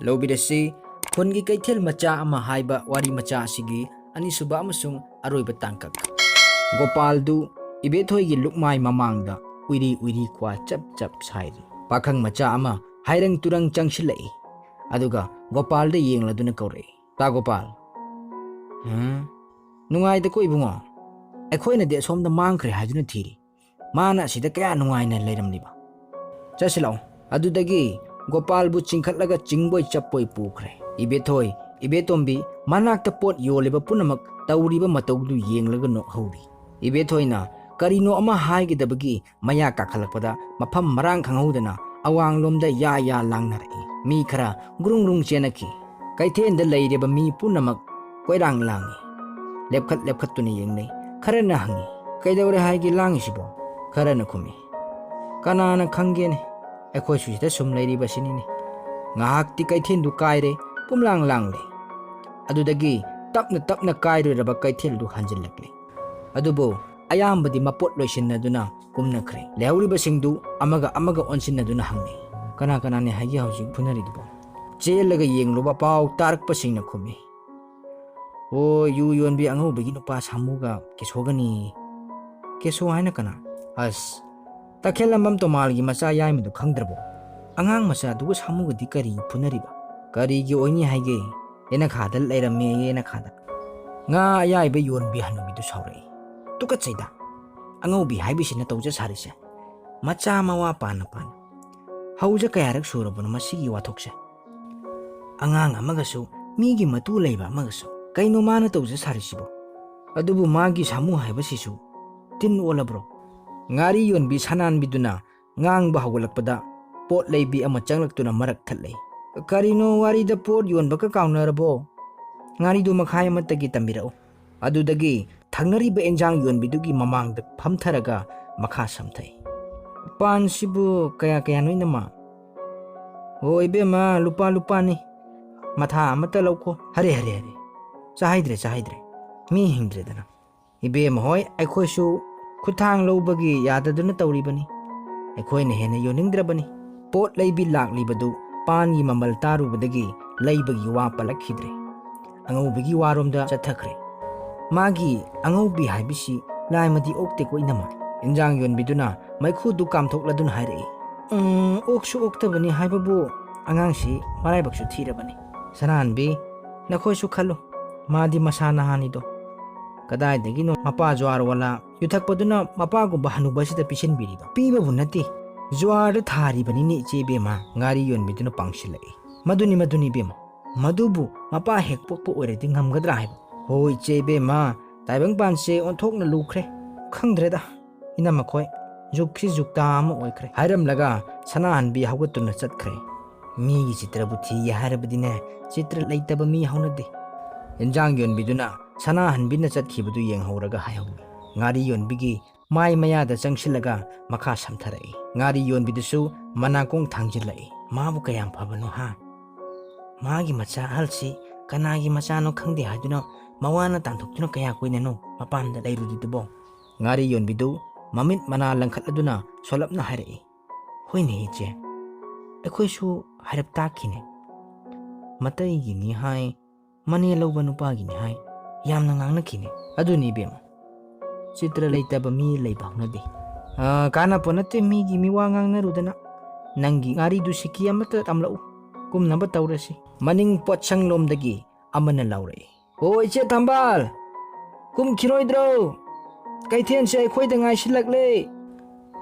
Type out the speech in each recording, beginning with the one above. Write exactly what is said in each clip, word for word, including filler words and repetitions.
ꯂꯧꯕꯤꯔꯁꯤ, ꯈꯨꯟꯒꯤ ꯀꯩꯊꯦꯜ ꯃꯆꯥ ꯑꯃ ꯍꯥꯏꯕ ꯋꯥꯔꯤ ꯃꯆꯥ ꯑꯁꯤꯒꯤ ꯑꯅꯤꯁꯨꯕ ꯑꯃꯁꯨꯡ ꯑꯔꯣꯏꯕ ꯇꯥꯡꯀꯛ꯫ ꯒꯣꯄꯥꯜꯗꯨ ꯏꯕꯦꯊꯣꯏꯒꯤ ꯂꯨꯛꯃꯥꯏ ꯃꯃꯥꯡꯗ ꯎꯏꯔꯤ ꯎꯏꯔꯤ ꯈ꯭ꯋꯥ ꯆꯞ ꯆꯞ ꯁꯥꯏꯔꯤ꯫ ꯄꯥꯈꯪ ꯃꯆꯥ ꯑꯃ ꯍꯥꯏꯔꯪ ꯇꯨꯔꯪ ꯆꯪꯁꯤꯜꯂꯛꯏ꯫ ꯑꯗꯨꯒ ꯒꯣꯄꯥꯜꯗ ꯌꯦꯡꯂꯗꯨꯅ ꯀꯧꯔꯛꯏ, "ꯇꯥ ꯒꯣꯄꯥꯜ!" "ꯍꯝ?" "ꯅꯨꯡꯉꯥꯏꯗꯀꯣ ꯏꯕꯨꯡꯉꯣ, ꯑꯩꯈꯣꯏꯅꯗꯤ ꯑꯁꯣꯝꯗ ꯃꯥꯡꯈ꯭ꯔꯦ ꯍꯥꯏꯗꯨꯅ ꯊꯤꯔꯤ, ꯃꯥꯅ ꯑꯁꯤꯗ ꯀꯌꯥ ꯅꯨꯡꯉꯥꯏꯅ ꯂꯩꯔꯝꯂꯤꯕ?" "ꯆꯠꯁꯤ ꯂꯥꯛꯑꯣ꯫" ꯑꯗꯨꯗꯒꯤ ꯒꯣꯄꯥꯜꯕꯨ ꯆꯤꯡꯈꯠꯂꯒ ꯆꯤꯡꯕꯣꯏ ꯆꯞꯄꯣꯏ ꯄꯨꯈ꯭ꯔꯦ꯫ ꯏꯕꯦꯊꯣꯏ, ꯏꯕꯦꯇꯣꯝꯕꯤ, ꯃꯅꯥꯛꯇ ꯄꯣꯠ ꯌꯣꯜꯂꯤꯕ ꯄꯨꯝꯅꯃꯛ ꯇꯧꯔꯤꯕ ꯃꯇꯧꯗꯨ ꯌꯦꯡꯂꯒ ꯅꯣꯛꯍꯧꯔꯤ꯫ ꯏꯕꯦꯊꯣꯏꯅ ꯀꯔꯤꯅꯣ ꯑꯃ ꯍꯥꯏꯒꯗꯕꯒꯤ ꯃꯌꯥ ꯀꯥꯈꯠꯂꯛꯄꯗ ꯃꯐꯝ ꯃꯔꯥꯡ ꯈꯪꯍꯧꯗꯅ ꯑꯋꯥꯡꯂꯣꯝꯗ ꯌꯥ ꯌꯥ ꯂꯥꯡꯅꯔꯛꯏ꯫ ꯃꯤ ꯈꯔ ꯒ꯭ꯔꯨꯡ ꯒ꯭ꯔꯨꯡ ꯆꯦꯟꯅꯈꯤ꯫ ꯀꯩꯊꯦꯜꯗ ꯂꯩꯔꯤꯕ ꯃꯤ ꯄꯨꯝꯅꯃꯛ ꯀꯣꯏꯔꯥꯡ ꯂꯥꯡꯏ꯫ ꯂꯦꯞꯈꯠ ꯂꯦꯞꯈꯠꯇꯨꯅ ꯌꯦꯡꯅꯩ꯫ ꯈꯔꯅ ꯍꯪꯏ, "ꯀꯩꯗꯧꯔꯦ ꯍꯥꯏꯒꯦ ꯂꯥꯡꯉꯤꯁꯤꯕꯣ?" ꯈꯔꯅ ꯈꯨꯝꯃꯤ, "ꯀꯅꯥꯅ ꯈꯪꯒꯦꯅꯦ, ꯑꯩꯈꯣꯏꯁꯨ ꯁꯤꯗ ꯁꯨꯝ ꯂꯩꯔꯤꯕꯁꯤꯅꯤꯅꯦ꯫" ꯉꯥꯏꯍꯥꯛꯇꯤ ꯀꯩꯊꯦꯜꯗꯨ ꯀꯥꯏꯔꯦ, ꯄꯨꯝꯂꯥꯡ ꯂꯥꯡꯂꯦ꯫ ꯑꯗꯨꯗꯒꯤ ꯇꯞꯅ ꯇꯞꯅ ꯀꯥꯏꯔꯨꯔꯕ ꯀꯩꯊꯦꯜꯗꯨ ꯍꯟꯖꯤꯜꯂꯛꯂꯦ꯫ ꯑꯗꯨꯕꯨ ꯑꯌꯥꯝꯕꯗꯤ ꯃꯄꯣꯠ ꯂꯣꯏꯁꯤꯟꯅꯗꯨꯅ ꯀꯨꯝꯅꯈ꯭ꯔꯦ꯫ ꯂꯩꯍꯧꯔꯤꯕꯁꯤꯡꯗꯨ ꯑꯃꯒ ꯑꯃꯒ ꯑꯣꯟꯁꯤꯟꯅꯗꯨꯅ ꯍꯪꯅꯩ, "ꯀꯅꯥ ꯀꯅꯥꯅꯦ ꯍꯥꯏꯒꯦ ꯍꯧꯖꯤꯛ ꯐꯨꯅꯔꯤꯗꯨꯕꯣ?" ꯆꯦꯜꯂꯒ ꯌꯦꯡꯂꯨꯕ ꯄꯥꯎ ꯇꯥꯔꯛꯄꯁꯤꯡꯅ ꯈꯨꯝꯃꯤ, "ꯑꯣ, ꯌꯨ ꯌꯣꯟꯕꯤ ꯑꯉꯧꯕꯒꯤ ꯅꯨꯄꯥ ꯁꯥꯃꯨꯒ ꯀꯦꯁꯣꯒꯅꯤ꯫" "ꯀꯦꯁꯣ ꯍꯥꯏꯅ ꯀꯅꯥ?" "ꯑꯁ, ꯇꯈꯦꯜꯂꯝꯕꯝ ꯇꯣꯃꯥꯜꯒꯤ ꯃꯆꯥ ꯌꯥꯏꯃꯗꯨ ꯈꯪꯗ꯭ꯔꯕꯣ? ꯑꯉꯥꯡ ꯃꯆꯥꯗꯨꯒ ꯁꯥꯃꯨꯒꯗꯤ ꯀꯔꯤ ꯐꯨꯅꯔꯤꯕ?" "ꯀꯔꯤꯒꯤ ꯑꯣꯏꯅꯤ ꯍꯥꯏꯒꯦ? ꯌꯦꯅꯈꯥꯗ ꯂꯩꯔꯝꯃꯦ, ꯌꯦꯅꯈꯥꯗ꯫" ꯉꯥ ꯑꯌꯥꯏꯕ ꯌꯣꯟꯕꯤ ꯍꯅꯨꯕꯤꯗꯨ ꯁꯥꯎꯔꯛꯏ, "ꯇꯨꯀꯠꯆꯩꯗ, ꯑꯉꯧꯕꯤ ꯍꯥꯏꯕꯤꯁꯤꯅ ꯇꯧꯖ ꯁꯥꯔꯤꯁꯦ꯫ ꯃꯆꯥ ꯃꯋꯥ ꯄꯥꯅ ꯄꯥꯅ꯫ ꯍꯧꯖ ꯀꯌꯥꯔꯛ ꯁꯨꯔꯕꯅꯣ ꯃꯁꯤꯒꯤ ꯋꯥꯊꯣꯛꯁꯦ? ꯑꯉꯥꯡ ꯑꯃꯒꯁꯨ, ꯃꯤꯒꯤ ꯃꯇꯨ ꯂꯩꯕ ꯑꯃꯒꯁꯨ꯫ ꯀꯩꯅꯣ ꯃꯥꯅ ꯇꯧꯖ ꯁꯥꯔꯤꯁꯤꯕꯣ? ꯑꯗꯨꯕꯨ ꯃꯥꯒꯤ ꯁꯥꯃꯨ ꯍꯥꯏꯕꯁꯤꯁꯨ ꯇꯤꯟ ꯑꯣꯜꯂꯕ꯭ꯔꯣ?" ꯉꯥꯔꯤ ꯌꯣꯟꯕꯤ ꯁꯅꯥꯟꯕꯤꯗꯨꯅ ꯉꯥꯡꯕ ꯍꯧꯒꯠꯂꯛꯄꯗ ꯄꯣꯠ ꯂꯩꯕꯤ ꯑꯃ ꯆꯪꯂꯛꯇꯨꯅ ꯃꯔꯛ ꯊꯠꯂꯦ꯫ "ꯀꯔꯤꯅꯣ, ꯋꯥꯔꯤꯗ ꯄꯣꯠ ꯌꯣꯟꯕꯒ ꯀꯥꯎꯅꯔꯕꯣ? ꯉꯥꯔꯤꯗꯨ ꯃꯈꯥꯏ ꯑꯃꯠꯇꯒꯤ ꯇꯝꯕꯤꯔꯛꯎ꯫" ꯑꯗꯨꯗꯒꯤ ꯊꯪꯅꯔꯤꯕ ꯏꯟꯖꯥꯡ ꯌꯣꯟꯕꯤꯗꯨꯒꯤ ꯃꯃꯥꯡꯗ ꯐꯝꯊꯔꯒ ꯃꯈꯥ ꯁꯝꯊꯩ꯫ "ꯄꯥꯟꯁꯤꯕꯨ ꯀꯌꯥ ꯀꯌꯥꯅꯣ, ꯏꯅꯝꯃ?" "ꯑꯣ ꯏꯕꯦꯝꯃ, ꯂꯨꯄꯥ ꯂꯨꯄꯥꯅꯤ꯫ ꯃꯊꯥ ꯑꯃꯠꯇ ꯂꯧꯀꯣ꯫ ꯍꯔꯦ, ꯍꯔꯦ, ꯍꯔꯦ꯫ ꯆꯥꯍꯩꯗ꯭ꯔꯦ, ꯆꯥꯍꯩꯗ꯭ꯔꯦ꯫ ꯃꯤ ꯍꯤꯡꯗ꯭ꯔꯦꯗꯅ꯫" "ꯏꯕꯦꯝꯃ ꯍꯣꯏ, ꯑꯩꯈꯣꯏꯁꯨ ꯈꯨꯠꯊꯥꯡ ꯂꯧꯕꯒꯤ ꯌꯥꯗꯗꯨꯅ ꯇꯧꯔꯤꯕꯅꯤ꯫ ꯑꯩꯈꯣꯏꯅ ꯍꯦꯟꯅ ꯌꯣꯟꯅꯤꯡꯗ꯭ꯔꯕꯅꯤ꯫" ꯄꯣꯠ ꯂꯩꯕꯤ ꯂꯥꯛꯂꯤꯕꯗꯨ ꯄꯥꯟꯒꯤ ꯃꯃꯜ ꯇꯥꯔꯨꯕꯗꯒꯤ ꯂꯩꯕꯒꯤ ꯋꯥ ꯄꯜꯂꯛꯈꯤꯗ꯭ꯔꯦ꯫ ꯑꯉꯧꯕꯤꯒꯤ ꯋꯥꯔꯣꯝꯗ ꯆꯠꯊꯈ꯭ꯔꯦ꯫ ꯃꯥꯒꯤ ꯑꯉꯧꯕꯤ ꯍꯥꯏꯕꯁꯤ ꯂꯥꯏꯃꯗꯤ ꯑꯣꯛꯇꯦꯀꯣ ꯏꯅꯝꯃ꯫ ꯏꯟꯖꯥꯡ ꯌꯣꯟꯕꯤꯗꯨꯅ ꯃꯩꯈꯨꯗꯨ ꯀꯥꯝꯊꯣꯛꯂꯗꯨꯅ ꯍꯥꯏꯔꯛꯏ꯫ "ꯎꯝ, ꯑꯣꯛꯁꯨ ꯑꯣꯛꯇꯕꯅꯤ ꯍꯥꯏꯕꯕꯨ ꯑꯉꯥꯡꯁꯤ ꯃꯔꯥꯏꯕꯛꯁꯨ ꯊꯤꯔꯕꯅꯤ꯫ ꯁꯅꯥꯍꯟꯕꯤ, ꯅꯈꯣꯏꯁꯨ ꯈꯜꯂꯨ, ꯃꯥꯗꯤ ꯃꯁꯥ ꯅꯍꯥꯅꯤꯗꯣ꯫ ꯀꯗꯥꯏꯗꯒꯤꯅꯣ ꯃꯄꯥ ꯖꯨꯋꯥꯔ ꯋꯥꯂꯥ ꯌꯨꯊꯛꯄꯗꯨꯅ ꯃꯄꯥꯒꯨꯝꯕ ꯍꯅꯨꯕꯁꯤꯗ ꯄꯤꯁꯤꯟꯕꯤꯔꯤꯗꯣ?" "ꯄꯤꯕꯕꯨ ꯅꯠꯇꯦ, ꯖꯨꯋꯥꯔꯗ ꯊꯥꯔꯤꯕꯅꯤꯅꯦ ꯏꯆꯦ ꯏꯕꯦꯝꯃ", ꯉꯥꯔꯤ ꯌꯣꯟꯕꯤꯗꯨꯅ ꯄꯥꯡꯁꯤꯜꯂꯛꯏ꯫ "ꯃꯗꯨꯅꯤ, ꯃꯗꯨꯅꯤ ꯏꯕꯦꯝꯃ, ꯃꯗꯨꯕꯨ ꯃꯄꯥ ꯍꯦꯛ ꯄꯣꯛꯄ ꯑꯣꯏꯔꯗꯤ ꯉꯝꯒꯗ꯭ꯔꯥ ꯍꯥꯏꯕ?" "ꯍꯣꯏ ꯏꯆꯦ ꯏꯕꯦꯝꯃ, ꯇꯥꯏꯕꯪꯄꯥꯟꯁꯦ ꯑꯣꯟꯊꯣꯛꯅ ꯂꯨꯈ꯭ꯔꯦ꯫ ꯈꯪꯗ꯭ꯔꯦꯗ ꯏꯅꯝꯃꯈꯣꯏ, ꯖꯨꯛꯁꯤ ꯖꯨꯛꯇꯥ ꯑꯃ ꯑꯣꯏꯈ꯭ꯔꯦ", ꯍꯥꯏꯔꯝꯂꯒ ꯁꯅꯥꯍꯟꯕꯤ ꯍꯧꯒꯠꯇꯨꯅ ꯆꯠꯈ꯭ꯔꯦ꯫ "ꯃꯤꯒꯤ ꯆꯤꯇ꯭ꯔꯕꯨ ꯊꯤꯒꯦ ꯍꯥꯏꯔꯕꯗꯤꯅꯦ, ꯆꯤꯇ꯭ꯔ ꯂꯩꯇꯕ ꯃꯤ ꯍꯧꯅꯗꯦ"꯫ ꯏꯟꯖꯥꯡ ꯌꯣꯟꯕꯤꯗꯨꯅ ꯁꯅꯥꯍꯟꯕꯤꯅ ꯆꯠꯈꯤꯕꯗꯨ ꯌꯦꯡꯍꯧꯔꯒ ꯍꯥꯏꯍꯧꯏ꯫ ꯉꯥꯔꯤ ꯌꯣꯟꯕꯤꯒꯤ ꯃꯥꯏ ꯃꯌꯥꯗ ꯆꯪꯁꯤꯜꯂꯒ ꯃꯈꯥ ꯁꯝꯊꯔꯛꯏ꯫ ꯉꯥꯔꯤ ꯌꯣꯟꯕꯤꯗꯨꯁꯨ ꯃꯅꯥꯀꯣꯡ ꯊꯥꯡꯖꯤꯜꯂꯛꯏ꯫ "ꯃꯥꯕꯨ ꯀꯌꯥꯝ ꯐꯕꯅꯣ ꯍꯥ? ꯃꯥꯒꯤ ꯃꯆꯥ ꯑꯍꯜꯁꯤ ꯀꯅꯥꯒꯤ ꯃꯆꯥꯅꯣ ꯈꯪꯗꯦ ꯍꯥꯏꯗꯨꯅ ꯃꯋꯥꯅ ꯇꯥꯟꯊꯣꯛꯇꯨꯅ ꯀꯌꯥ ꯀꯨꯏꯅꯅꯣ ꯃꯄꯥꯝꯗ ꯂꯩꯔꯨꯔꯤꯗꯨꯕꯣ?" ꯉꯥꯔꯤ ꯌꯣꯟꯕꯤꯗꯨ ꯃꯃꯤꯠ ꯃꯅꯥ ꯂꯪꯈꯠꯂꯗꯨꯅ ꯁꯣꯜꯂꯞꯅ ꯍꯥꯏꯔꯛꯏ꯫ "ꯍꯣꯏꯅꯦ ꯏꯆꯦ, ꯑꯩꯈꯣꯏꯁꯨ ꯍꯥꯏꯔꯞ ꯇꯥꯈꯤꯅꯦ꯫ ꯃꯇꯩꯒꯤꯅꯤ ꯍꯥꯏ, ꯃꯅꯦ ꯂꯧꯕ ꯅꯨꯄꯥꯒꯤꯅꯤ ꯍꯥꯏ, ꯌꯥꯝꯅ ꯉꯥꯡꯅꯈꯤꯅꯦ"꯫ "ꯑꯗꯨꯅꯤ ꯏꯕꯦꯝꯃ, ꯆꯤꯇ꯭ꯔ ꯂꯩꯇꯕ ꯃꯤ ꯂꯩꯕ ꯍꯧꯅꯗꯦ꯫ ꯑꯥ, ꯀꯥꯟꯅꯄꯣꯠ ꯅꯠꯇꯦ ꯃꯤꯒꯤ ꯃꯤꯋꯥ ꯉꯥꯡꯅꯔꯨꯗꯅ꯫ ꯅꯪꯒꯤ ꯉꯥꯔꯤꯗꯨ ꯁꯤꯀꯤ ꯑꯃꯠꯇ ꯇꯝꯂꯛꯎ, ꯀꯨꯝꯅꯕ ꯇꯧꯔꯁꯤ"꯫ ꯃꯅꯤꯡ ꯄꯣꯠꯁꯪꯂꯣꯝꯗꯒꯤ ꯑꯃꯅ ꯂꯥꯎꯔꯛꯏ꯫ "ꯑꯣ ꯏꯆꯦ ꯊꯝꯕꯥꯜ, ꯀꯨꯝꯈꯤꯔꯣꯏꯗ꯭ꯔꯣ? ꯀꯩꯊꯦꯜꯁꯦ ꯑꯩꯈꯣꯏꯗ ꯉꯥꯏꯁꯤꯜꯂꯛꯂꯦ"꯫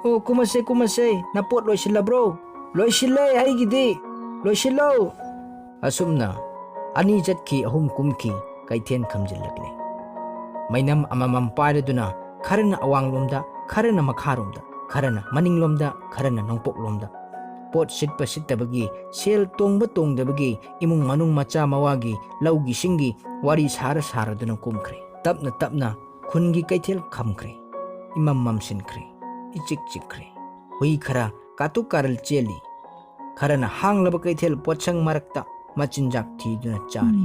"ꯑꯣ ꯀꯨꯝꯃꯁꯦ ꯀꯨꯝꯃꯁꯦ, ꯅꯄꯣꯠ ꯂꯣꯏꯁꯤꯜꯂꯕ꯭ꯔꯣ?" "ꯂꯣꯏꯁꯤꯜꯂꯦ ꯑꯩꯒꯤꯗꯤ, ꯂꯣꯏꯁꯤꯜꯂꯣ"꯫ ꯑꯁꯨꯝꯅ ꯑꯅꯤ ꯆꯠꯈꯤ ꯑꯍꯨꯝ ꯀꯨꯝꯈꯤ, ꯀꯩꯊꯦꯜ ꯈꯝꯖꯤꯜꯂꯛꯂꯦ꯫ ꯃꯩꯅꯝ ꯑꯃꯃꯝ ꯄꯥꯏꯔꯗꯨꯅ ꯈꯔꯅ ꯑꯋꯥꯡꯂꯣꯝꯗ, ꯈꯔꯅ ꯃꯈꯥꯔꯣꯝꯗ, ꯈꯔꯅ ꯃꯅꯤꯡꯂꯣꯝꯗ, ꯈꯔꯅ ꯅꯣꯡꯄꯣꯛꯂꯣꯝꯗ꯫ ꯄꯣꯠ ꯁꯤꯠꯄ ꯁꯤꯠꯇꯕꯒꯤ, ꯁꯦꯜ ꯇꯣꯡꯕ ꯇꯣꯡꯗꯕꯒꯤ, ꯏꯃꯨꯡ ꯃꯅꯨꯡ ꯃꯆꯥ ꯃꯋꯥꯒꯤ, ꯂꯧꯒꯤ ꯁꯤꯡꯒꯤ ꯋꯥꯔꯤ ꯁꯥꯔ ꯁꯥꯔꯗꯨꯅ ꯀꯨꯝꯈ꯭ꯔꯦ꯫ ꯇꯞꯅ ꯇꯞꯅ ꯈꯨꯟꯒꯤ ꯀꯩꯊꯦꯜ ꯈꯝꯈ꯭ꯔꯦ꯫ ꯏꯃꯝ ꯃꯝꯁꯤꯟꯈ꯭ꯔꯦ꯫ ꯏꯆꯤꯛ ꯆꯤꯛꯈ꯭ꯔꯦ꯫ ꯍꯨꯏ ꯈꯔ ꯀꯥꯇꯨꯛ ꯀꯥꯔꯜ ꯆꯦꯜꯂꯤ꯫ ꯈꯔꯅ ꯍꯥꯡꯂꯕ ꯀꯩꯊꯦꯜ ꯄꯣꯠꯁꯪ ꯃꯔꯛꯇ ꯃꯆꯤꯟꯖꯥꯛ ꯊꯤꯗꯨꯅ ꯆꯥꯔꯤ꯫